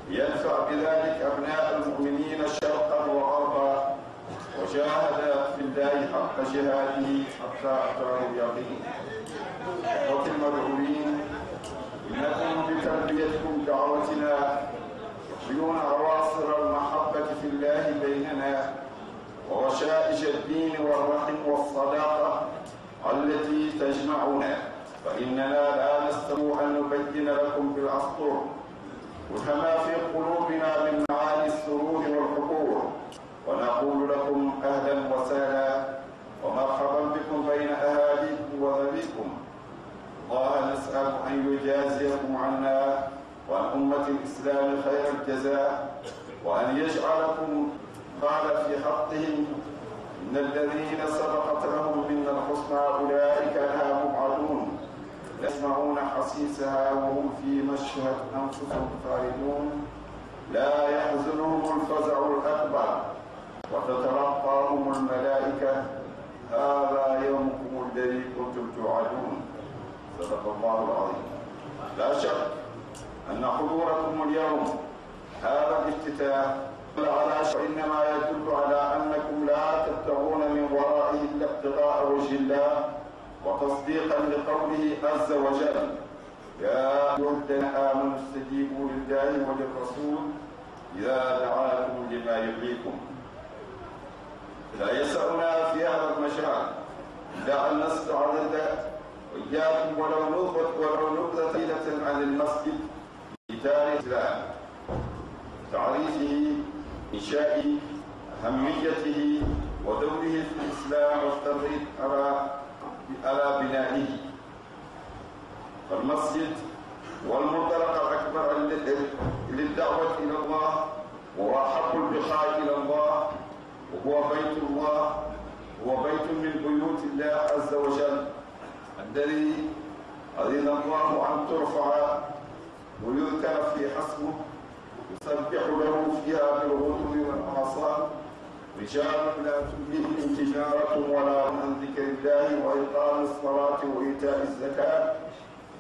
لينفع بذلك أبناء المؤمنين شرقا وغربا، وجاهد في الله حق جهاده حتى أتاه اليقين. إخوتي المدعوين، إنكم بتلبيتكم دعوتنا تحيون أواصر المحبة في الله بيننا، ووشائج الدين والرحم والصداقة التي تجمعنا، فإننا لا نستطيع أن نبين لكم بالأسطر كل ما في قلوبنا من معاني السرور والحبور، ونقول لكم أهلا وسهلا ومرحبا بكم بين أهاليكم وذويكم. الله نسأل أن يجازيكم عنا وعن أمة الإسلام خير الجزاء، وأن يجعلكم قال في حقهم: إن الذين سبقت لهم منا الحسنى أولئك عنها مبعدون، لا يسمعون حسيسها وهم فيما اشتهت أنفسهم خالدون، لا يحزنهم الفزع الأكبر وتتلقاهم الملائكة: هذا يومكم الذي كنتم توعدون. صدق الله العظيم. لا شك أن حضوركم اليوم هذا الافتتاح لا على شيء، إنما يدل على أنكم لا تبتغون من ورائه إلا ابتغاء وجه الله وتصديقا لقوله عز وجل: يا أيها الذين آمنوا استجيبوا لله وللرسول إذا دعاكم لما يحييكم. لا يسعنا في هذا المجال إلا أن نستعرض وإياكم ولو نبذة، ولو نبذة قليلة عن المسجد في تاريخ الإسلام، تعريفه، إنشائه، أهميته، ودوره في الإسلام والترغيب على، على بنائه. فالمسجد هو المنطلق الأكبر لل-، للدعوة إلى الله، وهو أحب البقاع إلى الله، وهو بيت الله، هو بيت من بيوت الله عز وجل، الذي أذن الله أن ترفع ويذكر فيها اسمه، يسبح له فيها بالغدو والآصال، رجال لا تلهيهم تجارة ولا عن ذكر الله وإقام الصلاة وإيتاء الزكاة،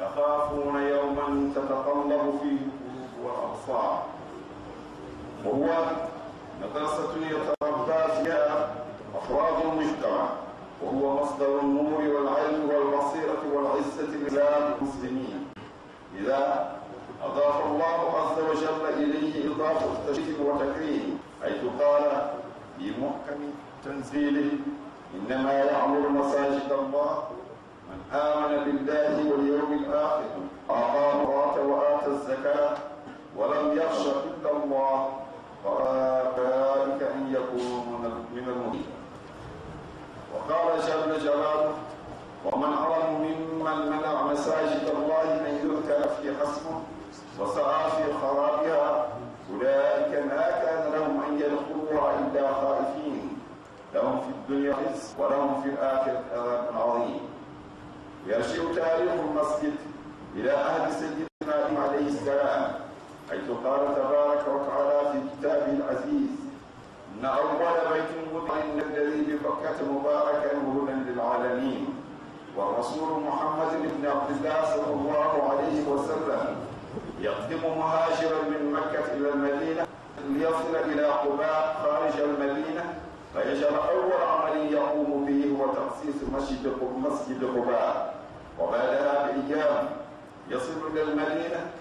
يخافون يوما تتقلب فيه القلوب والأبصار. وهو مدرسة يتربى فيها أفراد المجتمع، وهو مصدر النور والعلم والبصيرة والعزة للإسلام والمسلمين. لذا أضاف الله عز وجل إليه إضافة تشريف وتكريم، حيث قال في محكم تنزيله: إنما يعمر مساجد الله من آمن بالله واليوم الآخر، أقام الصلاة وآتى الزكاة، ولم يخش إلا الله، فأولئك أن يكونوا من من المؤمنين. وقال جل جلاله: ومن أظلم ممن منع مساجد الله أن يذكر فيها اسمه وسعى في خرابها أولئك ما كان لهم أن يدخلوها إلا خائفين لهم في الدنيا خزي ولهم في الآخرة عذاب عظيم. يرجع تاريخ المسجد إلى عهد سيدنا إبراهيم عليه السلام، حيث قال تبارك وتعالى في كتابه العزيز: إن أول بيت وضع للناس الذي ببكة مباركا وهدى للعالمين. والرسول محمد بن عبد الله صلى الله عليه وسلم يقدم مهاجرا من مكة إلى المدينة ليصل إلى قباء خارج المدينة، فيجعل أول عمل يقوم به هو تأسيس مسجد ق-، مسجد قباء، وبعدها بأيام يصل إلى المدينة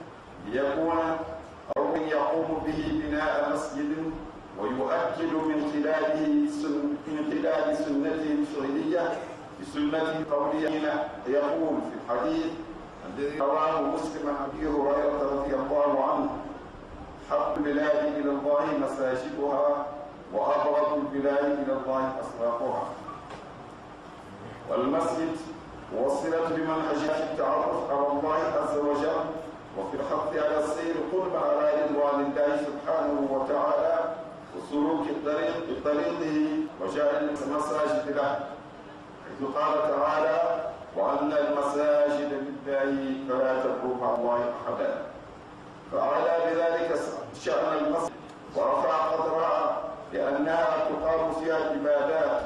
ليكون أول يقوم به بناء مسجد، ويؤكد من خلاله سن-، من خلال سنته الفعلية بسنته القولية، حين يقول في الحديث الذي رواه مسلم عن أبي هريرة رضي الله عنه: أحب البلاد إلى الله مساجدها، وأبغض البلاد إلى الله أسواقها. والمسجد وسيلة لمن أجل في التعرف على الله عز وجل، وفي الحث على السير قربا على رضوان الله سبحانه وتعالى، وسلوك الطريق بطريقه، وجعل المساجد له، حيث قال تعالى: وأن المساجد لله فلا تدعوا مع الله أحدا. فأعلى بذلك شأن المسجد ورفع قدرها، لأنها تقام فيها العبادات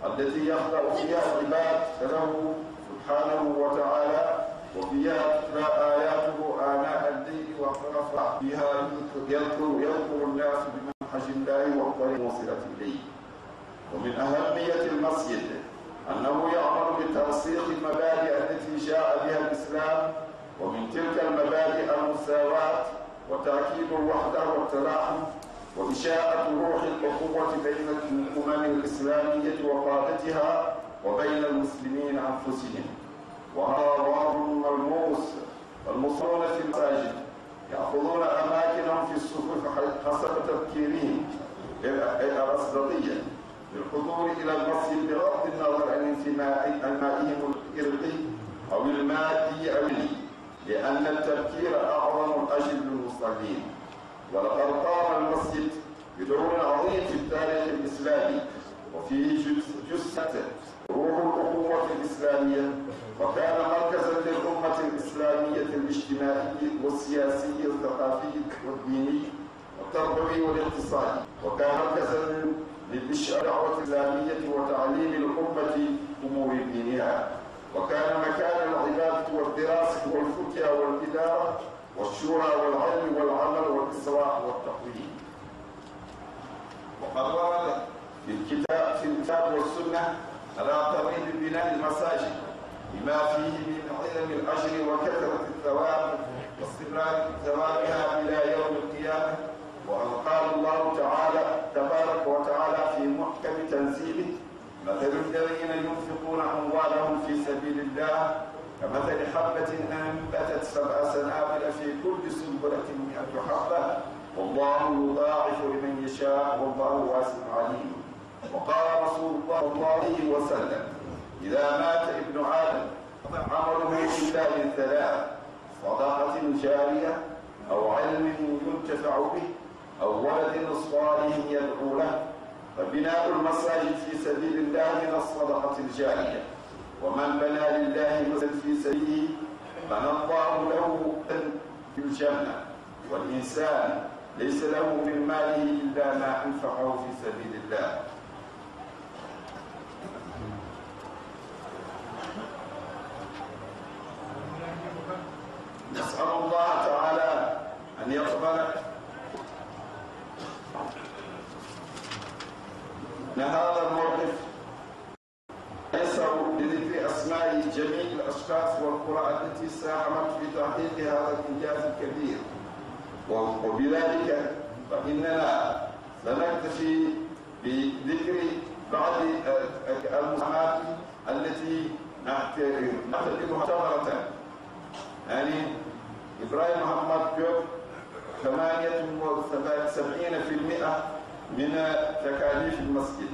التي يخضع فيها العباد له سبحانه وتعالى، وفيها تتلى آياته آناء الليل وأطراف، فيها يذكر، يذكر، يذكر الناس بمنهج الله والطريق الموصلة إليه. ومن أهمية المسجد أنه يعمل بترسيخ المبادئ التي جاء بها الإسلام، ومن تلك المبادئ المساواة وتأكيد الوحدة والتلاحم وإشاعة روح الأخوة بين الأمم الإسلامية وقادتها وبين المسلمين أنفسهم. وهذا واضح ملموس. والمصلون في المساجد يأخذون أماكنهم في الصفوف حسب تفكيرهم الأرسطية بالحضور إلى المسجد بغض النظر عن انتماء-، انتمائهم العرقي أو المادي أو الديني، لأن التفكير أعظم أجل للمصلين. ولقد قام المسجد بدور عظيم في التاريخ الإسلامي، وفيه جس-، جسست روح الأخوة الإسلامية، وكان مركزا للأمة الإسلامية الاجتماعي والسياسي والثقافي والديني والتربوي والاقتصادي، وكان مركزا لإشعال الدعوة الإسلامية وتعليم الأمة أمور دينها، وكان مكان العبادة والدراسة والفتيا والإدارة والشورى والعلم والعمل والإصلاح والتقويم. وقد ورد في الكتاب، في الكتاب والسنة على ترغيب بناء المساجد لما فيه من عظم الأجر وكثرة الثواب واستمرار ثوابها إلى يوم القيامة. وقد قال الله تعالى تبارك وتعالى في محكم تنزيله: مثل الذين ينفقون أموالهم في سبيل الله كمثل حبة أنبتت سبع سنابل في كل سنبلة مئة حبة والله يضاعف لمن يشاء والله واسع عليم. وقال رسول الله صلى الله عليه وسلم: إذا مات ابن آدم عمله إلا من ثلاث: صدقة جارية أو علم ينتفع به أو ولد صالح يدعو له. فبناء المساجد في سبيل الله من الصدقة الجارية، ومن بنى لله مسجدا في سبيله بنى الله له بيتا في الجنة. والإنسان ليس له من ماله إلا ما أنفقه في سبيل الله. نسأل الله تعالى أن يقبل من هذا الموقف. يسر بذكر أسماء جميع الأشخاص والقرى التي ساهمت في تحقيق هذا الإنجاز الكبير. و-، وبذلك فإننا سنكتفي بذكر بعض، آه، المساهمات التي نعت-، نعتبرها ثمرة. يعني، إبراهيم محمد جوب، ثمانية وسبعين في المئة من تكاليف المسجد.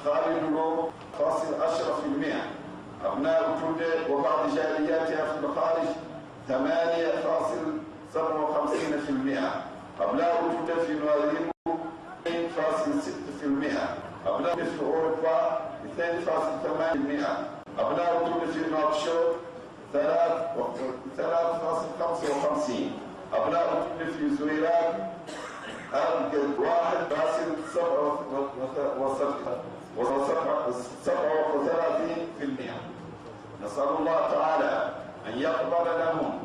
خالد لوم فاصل عشرة في المئة. أبناء تولدة وبعض جالياتها في الخارج ثمانية فاصل سبعة وخمسين في المئة. أبناء تولدة في نواديبو اثنين فاصل ستة في المئة. أبناء في أوروبا اثنين فاصل ثمانية في المئة. أبناء تولدة في نواكشوط ثلاث و-، ثلاثة فاصل خمسة وخمسين. أبناء الطفل في زويلات أرقد واحد فاصل سبعة و-، و-، وسبعة، وسبعة، سبعة وثلاثين في المئة. نسأل الله تعالى أن يقبل لهم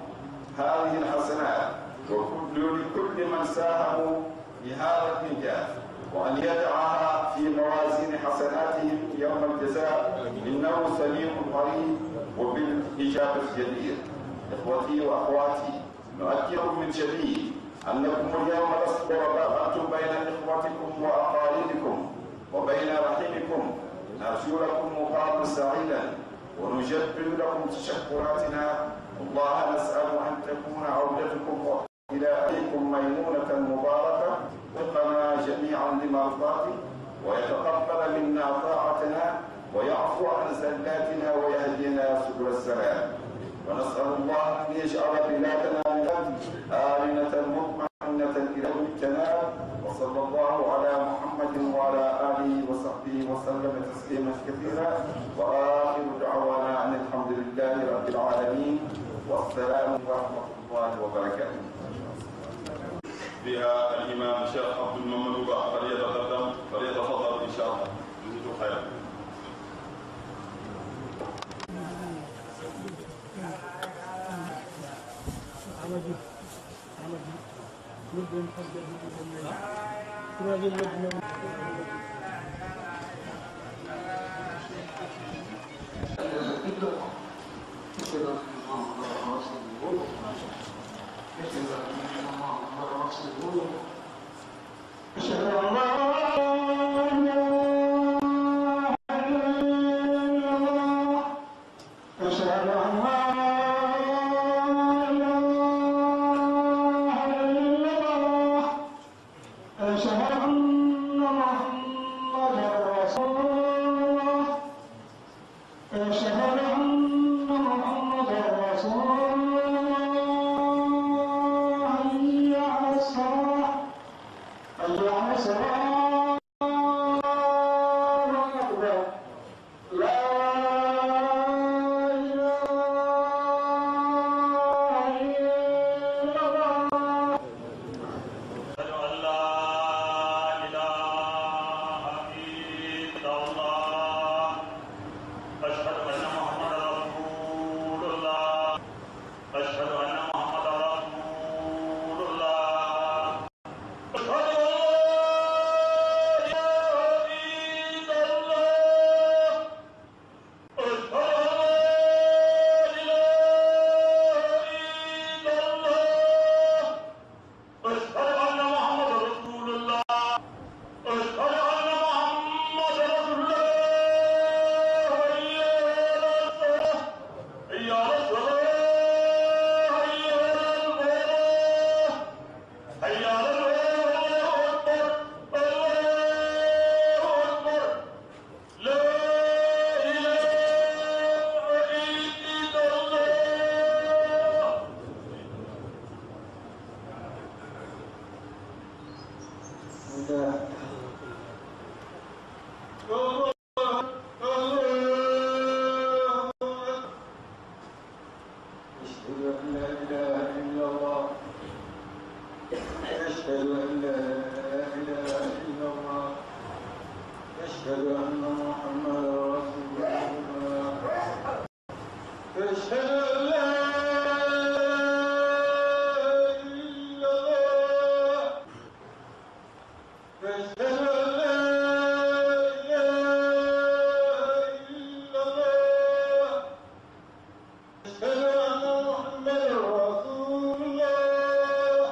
هذه الحسنات، وكل، لكل من ساهموا في هذا الإنجاز، وأن يضعها في موازين حسناتهم يوم الجزاء، إنه سميع قريب وبالإجابة جدير. إخوتي وأخواتي، نؤكدكم من جديد أنكم اليوم لستم غرباء، أنتم بين إخوتكم وأقاربكم وبين رحمكم. نرجو لكم مقاما سعيدا ونجدد لكم تشكراتنا. الله نسأل أن تكون عودتكم إلى أهلكم ميمونة مباركة، وفقنا جميعا لمرضاته، ويتقبل منا طاعتنا، ويعفو عن زلاتنا، ويهدينا سبل السلام. ونسأل الله أن يجعل بلادنا من آمنة مطمئنة إلى يوم التناد. وصلى الله على محمد وعلى آله وصحبه وسلم تسليما كثيرا. وآخر دعوانا أن الحمد لله رب العالمين. والسلام ورحمة الله وبركاته. بها الإمام الشيخ عبد الممدوح، فليتقدم، فليتفضل إن شاء الله. جزيتم خيرا. أشهد أن لا إله إلا الله. أشهد أن لا إله إلا الله. أشهد أن محمدا رسول الله. أشهد أن محمدا رسول الله. حي على الصلاة. حي على الصلاة. الله أكبر. لا إله إلا الله. أشهد أن لا إله إلا الله. أشهد أن محمدا رسول الله. أشهد أن محمدا رسول الله. أشهد أن لا إله إلا الله. أشهد أن لا إله إلا الله. أشهد أن محمدا رسول الله. أشهد أن محمدا رسول الله. حي على الصلاة. حي على الصلاة. حي على الفلاح. حي على الفلاح. الله أكبر. الله أكبر. لا إله إلا الله. الله أكبر. أشهد أن لا إله إلا الله. أشهد أن لا إله إلا الله. أشهد أن محمدا رسول الله. أشهد أن لا إله إلا الله. أشهد أن لا إله إلا الله. أشهد أن محمدا رسول الله.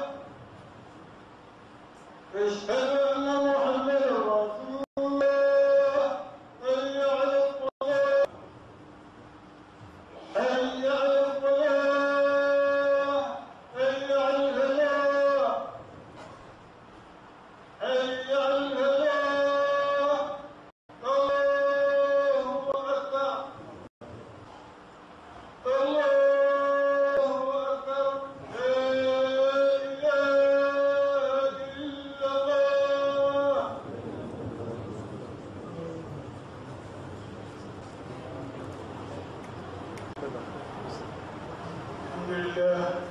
أشهد أن محمدا رسول الله. حي على الصلاة. حي على Thank